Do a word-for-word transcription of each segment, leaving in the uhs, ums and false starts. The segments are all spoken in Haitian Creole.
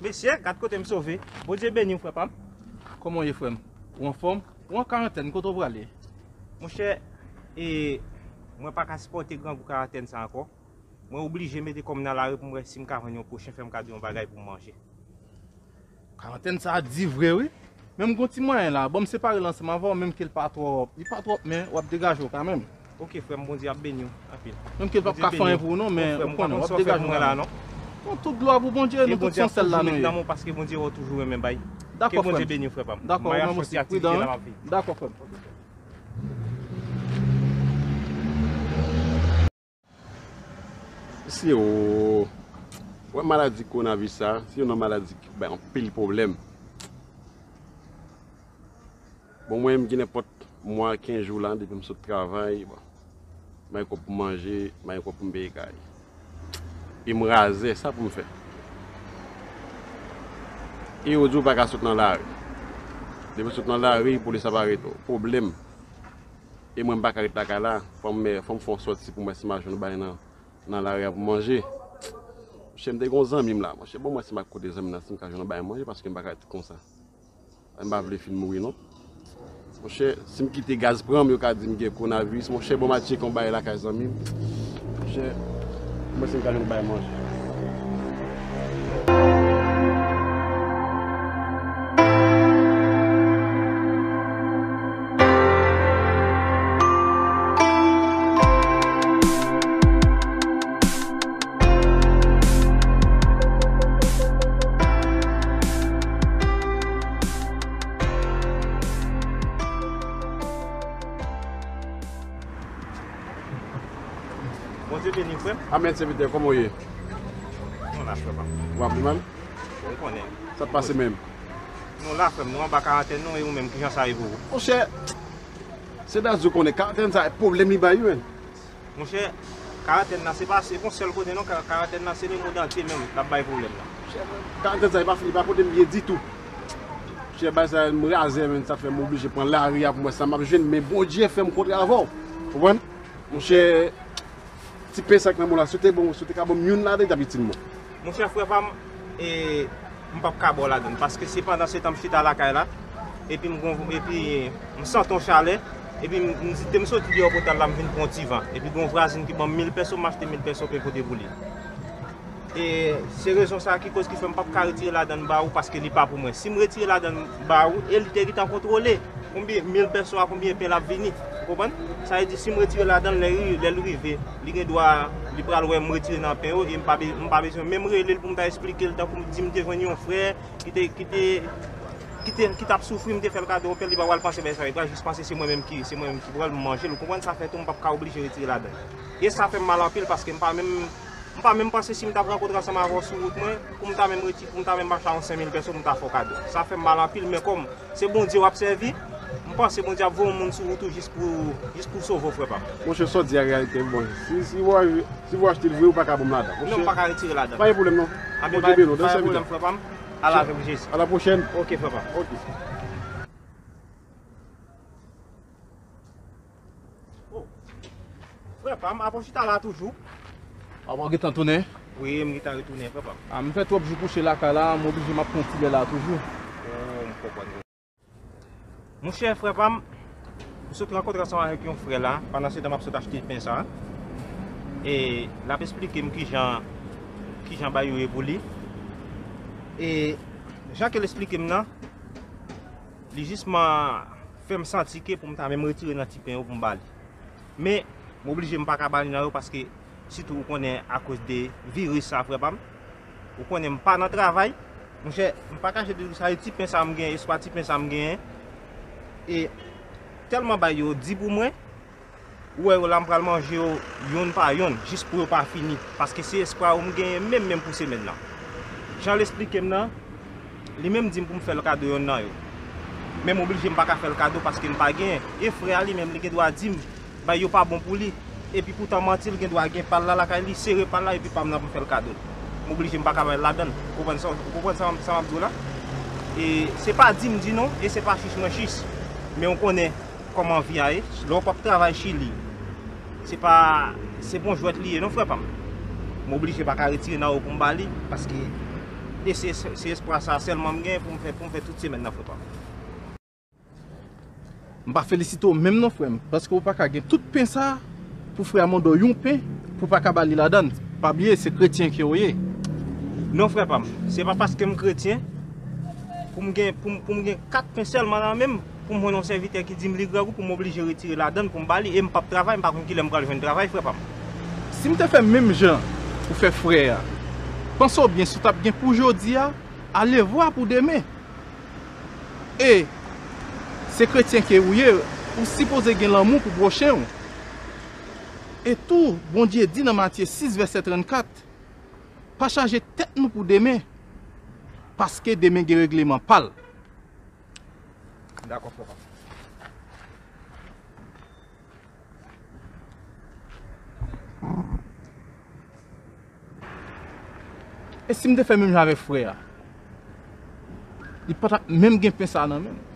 Mesye, gad kote m sove. Bondye beni w, frè pa m. Kòman w ye, frè m? Ou anfòm? Ou an karantèn, kote w prale? Monchè, e, mwen pa ka sipòte grangou karantèn sa ankò. Mwen oblije mete kò m nan lari pou m wè si m ka jwenn yon pwochen fè m ka di yon bagay pou m manje. Karantèn sa a di vre, wi. Men m gon ti mwayen la. Bon, m separe l ansanm avè w, menm ke l pa twòp. Li pa twòp, men w ap degaje w kanmenm. Ok, frè m, Bondye ap beni w anpil. Menm ke l p ap ka fè anyen pou ou non, men ou konnen, w ap degaje w kanmenm. Non, tout glwa pou Bondye, nou tout se yon sèl la nou ye. Paske Bondye wè w toujou renmen bay. Dakò, frè m. Ke Bondye beni w, frè pa m. Dakò, ou menm osi, pridan. Dakò, frè m. Mesye o, wè maladi kowonaviris sa, se youn nan maladi ki bay anpil pwoblèm. Bon, mwen menm gen nenpòt mwa, kenz jou la, depi m sot travay, bon, m pa gen kòb pou manje, m pa gen kòb pou m peye kay. E m razè, sa pou m fè? E yo di w pa ka sot nan lari. Depi w sot nan lari, polis ap arete w. Pwoblèm. E mwen m pa ka ret lakay la, fò m, fò m fè yon sòti pou m wè si m a jwenn yon bagay nan, nan lari a pou m manje. Monchè, m te gen yon zanmi m la, monchè, bon, mwen si m a kote zanmi m nan, si m ka jwenn yon bagay manje, paske m pa ka ret konsa. M pa vle fin mouri non. Monchè, si m kite gaz pran m, yo ka di m gen kowonaviris. Monchè, bon, m al tcheke yon bagay lakay zanmi m. Monchè, mwen si m ka jwenn yon bagay manje. Bondye beni w, frè m. Amèn, sèvitè, kòman w ye? Nou la, frè pa m. Ou ap pi mal? Ou konnen. Sa t pase menm? Nou la, frè m, nou anba karantèn nou, e ou menm, kijan sa ye pou ou? Monchè, se dadi w konnen, karantèn sa, pwoblèm li bay, wi, menn. Monchè, karantèn nan, se pa, se pa yon sèl kote non, ka-, karantèn nan, se lemonn antye menm, l ap bay pwoblèm nan. Monchè, karantèn sa, li pa, li pa pote m byen ditou. Monchè, bagay sa, m razè, menn, sa fè m oblije pran lari a pou m wè sa m ap jwenn, men Bondye fè m kontre avè w. Konprann? Monchè, ti pen sa k nan men w la, si w te bon, si w te ka ban m youn ladan, li t ap itil mwen. Monchè, frè pa m, e, m p ap ka ba w ladan l, paske se pandan se tan m chita lakay la, epi m gon, epi m santi yon chalè, epi m, m di, te m soti deyò pòtay la, m vin pran yon ti van, epi gon vwazen ki ban m mil pèso, m achte mil pèso, pen pote pou li. E se rezon sa a ki koz ki fè m p ap ka retire ladan l ba ou, paske li pa pou mwen. Si m retire ladan l ba ou, e li te gentan kontwole konbyen mil pèso a, konbyen pen l ap vini. Ou konprann? Sa vle di, si m retire ladan l, lè li, lè l rive, li gen dwa, li pral wè m retire nan pen yo, e m pa be-, m pa bezwen menm rele l pou m ta esplike l, tankou m di m te jwenn yon frè ki te, ki te, ki te, ki t ap soufri, m te fè l kado yon pen, li pa pral panse bagay sa yo, li pral jis panse se mwen menm ki, se mwen menm ki pran l, m manje l, ou konprann? Sa fè tou m p ap ka oblije retire ladan l. E sa fè m mal anpil, paske m pa menm M pa menm panse si m t ap rankontre ansanm avè w sou wout mwen, pou m ta menm reti-, pou m ta menm mache a yon senk mil pèso, pou m ta fè w kado. Sa fè m mal anpil, men kòm se Bondye w ap sèvi, m panse Bondye ap voye yon moun sou wout ou jis pou, jis pou sove w, frè pa m. Monchè, sa w di a reyalite, bon, si, si w a, si w achte l vre, ou pa ka ban m ladan. Non, m pa ka retire ladan. Pa gen pwoblèm, non. Bondye beni w, pa gen pwoblèm, frè pa m. Al avèk Jezi. À la prochaine. Ok, frè pa m. Ok. Oh. Frè pa m, apa w chita la toujou? Apa w gentan tounen? Wi, m gentan retounen, frè pa m. A, m fè twòp jou kouche lakay la, m oblije m ap pran ti lè la toujou. Oh, m konprann. Monchè, frè pa m, m sot rankontre ansanm avèk yon frè la, pandan se tan m ap sot achte pen sa. E l ap esplike m kijan, kijan bagay yo ye pou li. E jan ke l esplike m nan, li jisman fè m santi ke pou m ta menm retire nan ti pen yo pou m ba li. Men, m oblije m pa ka ba li nan yo paske, sitou ou konnen akoz de viris sa, frè pa m. Ou konnen m pa nan travay. Monchè, m pa kache di w sa, e ti pen sa m genyen, espwa ti pen sa m genyen. E tèlman bagay yo di pou mwen, ou wè yo la, m pral manje yo yonn pa yonn, jis pou yo pa fini. Paske se espwa yo m genyen menm, menm pou semèn nan. Jan l esplike m nan, li menm di m pou m fè l kado yonn nan yo. Men m oblije m pa ka fè l kado paske m pa genyen. E frè a li menm, li gen dwa di m, bay yo pa bon pou li. Epi poutan manti, l gen dwa gen pa l la lakay li, sere pa l la, epi pa m nan pou m fè l kado. M oblije m pa ka bay l ladan l. Ou konprann sa, ou konprann sa, sa m ap di w la? E se pa di m di non, e se pa chich mwen chich. Men ou konnen, kòman vi a ye, lè w p ap travay Chili, se pa, se pa yon jwèt li ye non, frè pa m. M oblije pa ka retire nan yo pou m ba li, paske E se, se espwa sa sèlman m gen pou m fè, pou m fè tout semèn nan, frè pa m. M pa felisite w menm non, frè m, paske w pa ka gen tout pen sa pou frè a mande w yon pen pou w pa ka ba li ladann. Pa bliye, se kretyen ke w ye. Non, frè pa m, se pa paske m kretyen pou m gen, pou m, pou m gen kat pen sèlman nan men m, pou m jwenn yon sèvitè ki di m li grangou, pou m oblije retire ladann pou m ba li, e m p ap travay, m pa konn kilè m pral jwenn travay, frè pa m. Si m te fè menm jan ou fè frè a, panse w byen si w t ap gen pou jodi a, alevwa pou demen. E se kretyen ke ou ye, ou sipoze gen lanmou pou pwochen w. E tou, Bondye di nan Matye sis vèsè trannkat, pa chaje tèt nou pou demen, paske demen gen regleman pa l. Dakò, frè pa m. E si m te fè menm jan avèk frè a, li pa t ap menm gen pen sa nan men l.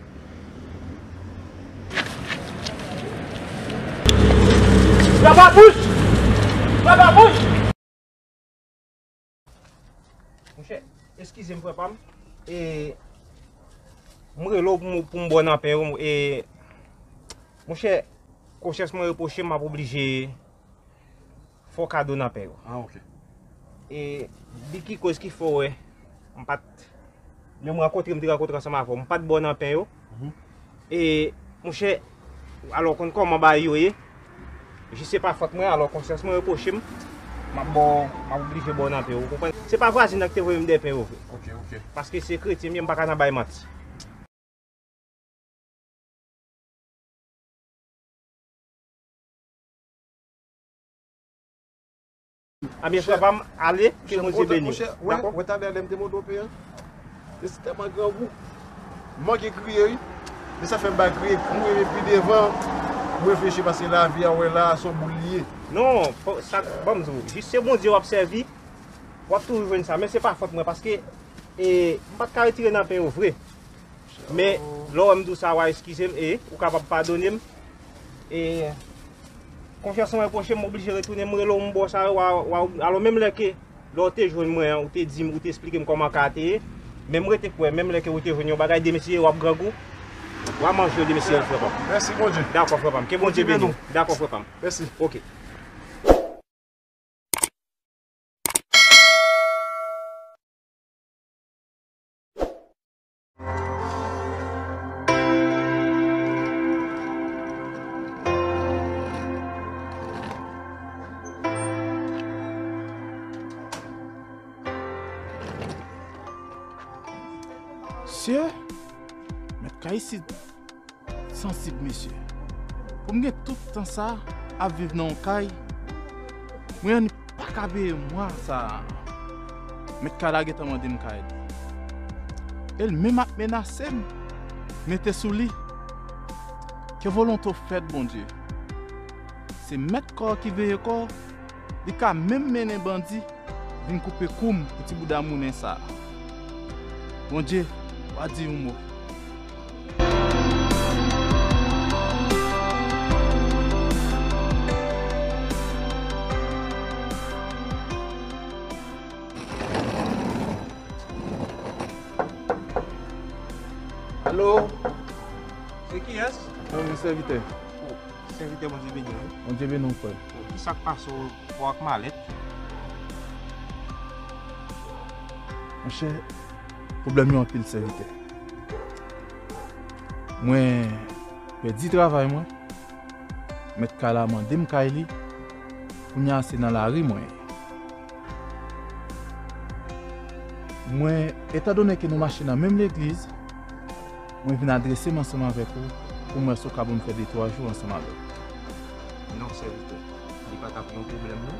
Frè Papouch! Frè Papouch! Monchè, eskize m, frè pa m. E, m rele w pou m, pou m ba w nan pen yo. E, monchè, konsyans mwen repwoche m, m ap oblije fè w kado nan pen yo. Ah, ok. E, di ki koz ki fè w wè m pa t, lè m rankontre, m te rankontre ansanm avè w, m pa t ba w nan pen yo. Mhm. E, monchè, alò, w konn kòman bagay yo ye. Jis se pa fòt mwen, alò konsyans mwen repwoche m. M ap ba w, m ap oblije ba w nan pen yo, ou konprann? Se pa vwazen nan ki te voye m de pen yo vre. Ok, ok. Paske se kretyen m ye, m pa ka nan bay manti. Anben, frè pa m, ale, ke Bondye beni w. Dakò? Wè, talè lè m te mande w pen an, e se tèlman grangou. M manke kriye, wi. Men sa fè m pa kriye, m reve pi devan, m reflechi, paske lavi a, w wè la, se yon boul li ye. Non, sa, ban m di w, jis se Bondye w ap sèvi, w ap toujou jwenn sa. Men se pa fòt mwen, paske, e, m pa t ka retire nan pen yo vre. Men, lè w wè m di w sa, w a eskize m, e, ou kapab padone m. E, konfyans mwen pwoche m, m oblije retounen, m rele w, m ba w sa, w a, w a, alò, menm lè ke, lè w te jwenn mwen an, ou te di m, ou te esplike m kòman ka a te ye, men m rete kwè, menm lè ke ou te jwenn yon bagay, demen si w ap grangou, w a manje yo demen si w frè pa m. Mèsi, Bondye. Dakò, frè pa m. Ke Bondye beni w. Dakò, frè pa m. Mèsi. Ok. Sye, mèt kay isit sansib, mesye. Pou m gen tout tan sa ap viv nan yon kay, mwen annik pa ka peye mwa sa a. Mèt kay la gentan mande m kay li. E l menm ap menase m, mete sou li. Ke volonte w fèt, Bondye. Se mèt kò ki veye kò, li ka menm mennen bandi vin koupe kou m pou ti bouda mounen sa a. Bondye, w a di yon mo. Alo? Se kiyès? Mwen menm, sèvitè. O, sèvitè, Bondye beni w. Bondye beni w, frè. O, kisa k pase w? Fò ak malèt. Monchè, pwoblèm yo anpil, sèvitè. Mwen pèdi travay mwen. Mèt kay la mande m kay li. Kounye a se nan lari mwen ye. Mwen, etandone ke nou mache nan menm legliz, mwen vin adrese m ansanm avèk ou pou m wè si w ka ban m fè de twa jou ansanm avèk ou. Non, sèvitè, li pa t ap yon pwoblèm, non.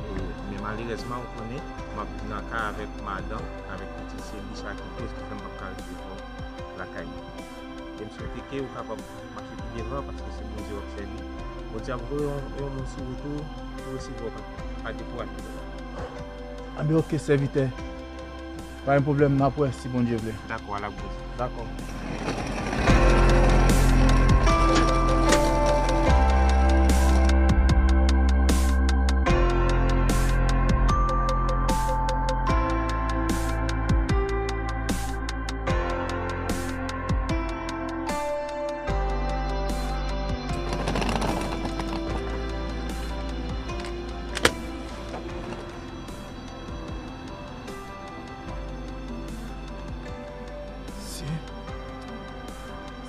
E, men malerèzman, ou konnen, m ap viv nan kay avèk madanm, avèk pitit, se li sa ki koz ki fè m p ap ka rete twò lakay li. E m swete ke ou kapab mache pi devan, paske se Bondye w ap sèvi. Bondye ap voye yon, yon moun sou wout ou, pou resevwa w, pa, pa dekouraje. Anben, oke, sèvitè. Pa gen pwoblèm, n ap wè si Bondye vle. Dakò, al ak Bondye. Dakò.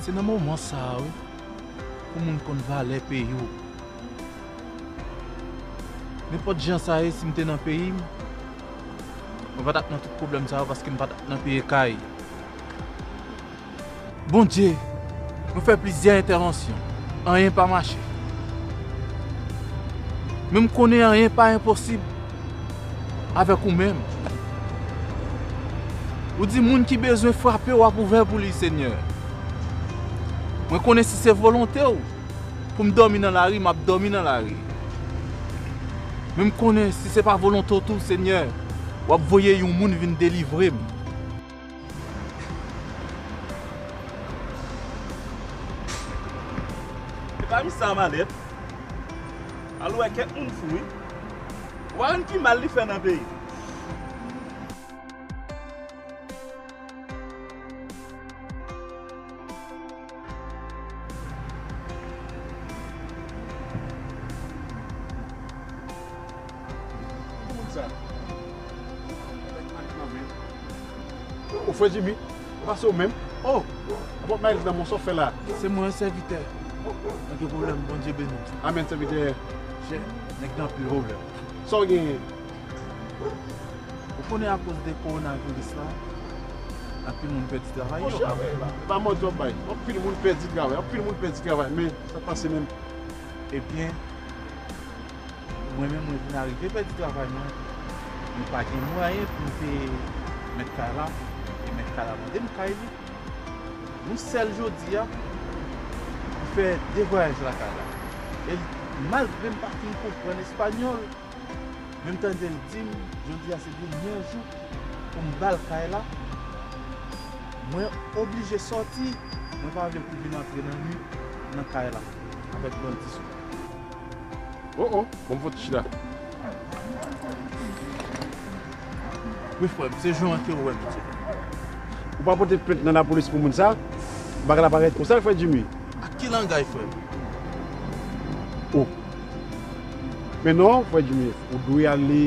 Se nan moman sa a, wi, pou moun konn valè peyi w. Nenpòt jan sa ye, si m te nan peyi m, mwen pa t ap nan tout pwoblèm sa yo paske m pa t ap nan peye kay. Bondye, mwen fè plizyè entèvansyon, anyen pa mache. Men m konnen anyen pa enposib avèk ou menm. Ou di moun ki bezwen frape, w ap ouvè pou li, Senyè. Mwen konnen si se volonte w pou m dòmi nan lari, m ap dòmi nan lari. Men m konnen si se pa volonte w tou, Senyè, w ap voye yon moun vin delivre m. E pa misye a malèt. Al wè kèk moun fou, wi. Ou pa konn ki mal li fè nan peyi. Moun sa. Ou frè Jimmy, ou pase ou menm? Oh, apot Miles nan mwen, sa w fè la? Se mwen, sèvitè. Pa gen pwoblèm, Bondye beni w. Amèn, sèvitè. Chè, nèg nan anpil pwoblèm. Sa w genyen? Ou konnen akoz de kowonaviris la, anpil moun pèdi travay yo. Monchè, pa manti w ap bay. Anpil moun pèdi travay. Anpil moun pèdi travay. Men, sa k pase menm? Ebyen, mwen menm, mwen vin arive pèdi travay mwen. Mwen pa gen mwayen pou m peye mèt kay la. E mèt kay la mande m kay li. Nou sèl jodi a, m fè de vwayaj lakay la. E malgre m pa fin konprann espanyòl, men m tande l di m, jodi a se dènye jou pou m ba l kay la. Mwen oblije sòti, mwen pa vle pou l vin antre nan nwit nan kay la avèk bandi sou li. Oh, oh, bon, m fout chita. Wi, frè m, se jan an ke w wè m, mesye. Ou pa pote plent nan lapolis pou moun sa? Bagay la parèt konsa, frè Jimmy. Ak ki langaj, frè m? Oh. Men non, frè Jimmy, ou dwe ale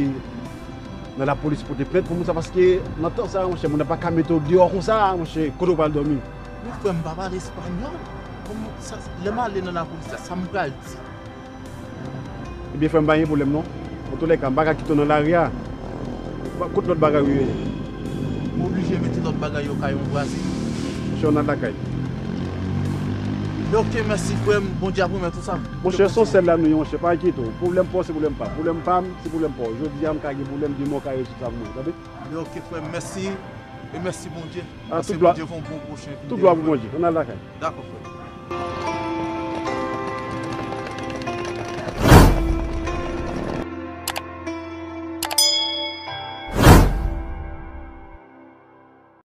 nan lapolis pote plent pou moun sa, paske nan tan sa, monchè, moun nan pa ka mete w deyò konsa, monchè, kote w pral dòmi? Men frè m, pa pale espanyòl. Kòman sa, lè m ale nan lapolis la, sa m pral di? Ebyen, frè m, pa gen pwoblèm non. Antouka, m pa ka kite w nan lari a. Kot lòt bagay ou ye? M oblije mete lòt bagay yo kay yon vwazen. Monchè, ann al lakay. Ebyen, oke, mèsi, frè m. Bondye ap remèt ou sa. Monchè, se yon sèl la nou ye, monchè, pa enkyete w. Pwoblèm pa w, se pwoblèm pa m. Pwoblèm pa m, se pwoblèm pa w. Jodi a, m ka gen pwoblèm, demen w ka rezoud sa pou mwen, tande? Ebyen, oke, frè m, mèsi. E mèsi Bondye. Paske Bondye fè yon bon pwochen. Tout glwa pou Bondye. Ann al lakay. Dakò, frè m.